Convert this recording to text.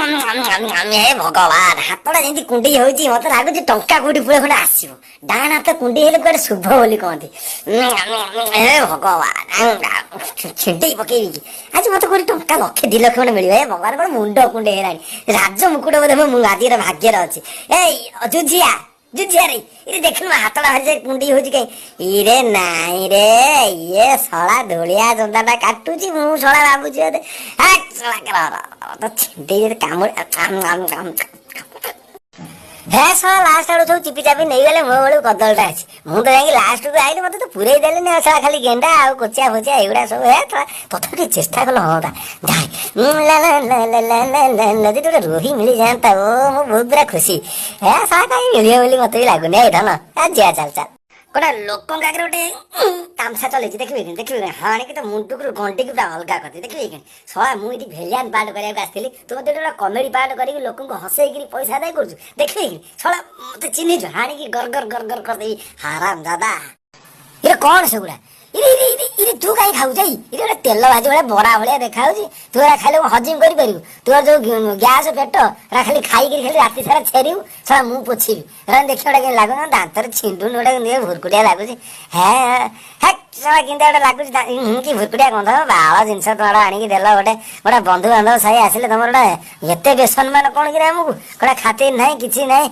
ହେ ଭଗବାନ, ହାତଟା ଯେମିତି କୁଣ୍ଡେଇ ହଉଛି, ମତେ ଲାଗୁଛି ଟଙ୍କା କୋଉଠି ପୁଳେ ଖଣ୍ଡେ ଆସିବ। ଡାହାଣ ହାତ କୁଣ୍ଡେଇ ହେଲେ କୁଆଡେ ଶୁଭ ବୋଲି କହନ୍ତି। ହେ ଭଗବାନ, ଛିଣ୍ଡେଇ ପକେଇବି କି ଆଜି? ମତେ କୋଉଠି ଟଙ୍କା ଲକ୍ଷେ 2 ଲକ୍ଷ ଖଣ୍ଡେ ମିଳିବ। ହେ ଭଗବାନ, କଣ ମୁଣ୍ଡ କୁଣ୍ଡେଇ ହେଲାଣି। ରାଜ ମୁକୁଟ ବୋଧେ ମୁଁ ଆଜିର ଭାଗ୍ୟରେ ଅଛି। ଏଇ ଜୁଝିଆ, ଜୁଝିଆ ରେ, ଇରେ ଦେଖିଲୁ, ହାତଟା ଭାରି ଯାଇ କୁଣ୍ଡେଇ ହଉଛି କାଇଁ? ଇରେ ନାଇଁ ରେ, ଇଏ ଶଳା ଧୂଳିଆ ଜନ୍ତାଟା କାଟୁଛି। ମୁଁ ଶଳା ଭାବୁଛି ବୋଧେ। ଶଳା ତ ଛିଣ୍ଡେଇ କାମୁଡ଼ି। ହେ ଶଳା, ଲାଷ୍ଟ ଆଡୁ ସବୁ ଚିପି ଚାପି ନେଇଗଲେ। ମୋ ବେଳକୁ କଦଳୀଟା ଅଛି। ମୁଁ ତ ଯାଇକି ଲାଷ୍ଟକୁ ଆଇଲି, ମତେ ତ ପୁରେଇ ଦେଲେନି। ଆଉ ଶଳା ଖାଲି ଗେଣ୍ଡା ଆଉ କୋଚିଆ ଫୋଚିଆ ଏଇଗୁଡ଼ା ସବୁ। ହେ ତଥାପି ଟିକେ ଚେଷ୍ଟା କଲେ ହଅନ୍ତା। ଯାଏ ଯଦି ଗୋଟେ ରୋହି ମିଳିଯାଆନ୍ତା, ଓ ମୁଁ ବହୁତ ପୁରା ଖୁସି। ହେ ଶଳା, କାହିଁ ମିଳିବ ବୋଲି ମତେ ବି ଲାଗୁନି। ଏଇ ଧନ, ଯିଆ, ଚାଲ ଚାଲ। ଗୋଟେ ଲୋକଙ୍କ ଆଗରେ ଗୋଟେ ତାମସା ଚଲେଇଛି, ଦେଖିବେ କି? ଦେଖିବେ କି? ହାଣିକି ତ ମୁଣ୍ଡକୁ ଗଣ୍ଡିକି ପୁରା ଅଲଗା କରିଦେବି, ଦେଖିବେ କି? ଶଳା, ମୁଁ ଏଠି ଭିଲିଆନ ପାର୍ଟ କରିବାକୁ ଆସିଥିଲି, ତୁ ମତେ ଗୋଟେ କମେଡି ପାର୍ଟ କରିକି ଲୋକଙ୍କୁ ହସେଇକିରି ପଇସା ଆଦାୟ କରୁଛୁ। ଦେଖିବେ କି? ଶଳା, ମତେ ଚିହ୍ନିଛୁ? ହାଣିକି ଗର ଗର ଗର ଗର କରିଦେବି, ହାରାମ ଦାଦା। ଇରେ କଣ ସେଗୁଡ଼ା? ଇରେ ଇରେ ଇରେ ଇରେ, ତୁ କାହିଁ ଖାଉଛୁ? ଏଇ ଇରେ, ଗୋଟେ ତେଲ ଭାଜି ଭଳିଆ ବରା ଭଳିଆ ଦେଖାଯାଉଛି। ତୁ ଏରା ଖାଇଲେ କଣ ହଜମ କରିପାରିବୁ? ତୋର ଯୋଉ ଗ୍ୟାସ ପେଟ, ଏରା ଖାଲି ଖାଇକିରି ଖାଲି ରାତି ସାରା ଛେରିବୁ। ଶଳା, ମୁଁ ପୋଛିବି। ଏରା ଦେଖିବା, ଗୋଟେ କେମିତି ଲାଗୁନି? ଦାନ୍ତରେ ଛିଣ୍ଡୁନି। ଗୋଟେ କେମିତି ଭୁରକୁଟିଆ ଲାଗୁଛି। ହେ ହେ, ଶଳା, କେମିତି ଗୋଟେ ଲାଗୁଛି କି ଭୁରକୁଟିଆ ଗନ୍ଧ। ବାଳ ଜିନିଷ ତୋର ଆଣିକି ଦେଲ। ଗୋଟେ ଗୋଟେ ବନ୍ଧୁବାନ୍ଧବ ସାହି ଆସିଲେ ତମର ଗୋଟେ ଏତେ ବେସମ୍ମାନ କଣ କିରେ ଆମକୁ? ଗୋଟେ ଖାତିର ନାହିଁ, କିଛି ନାହିଁ।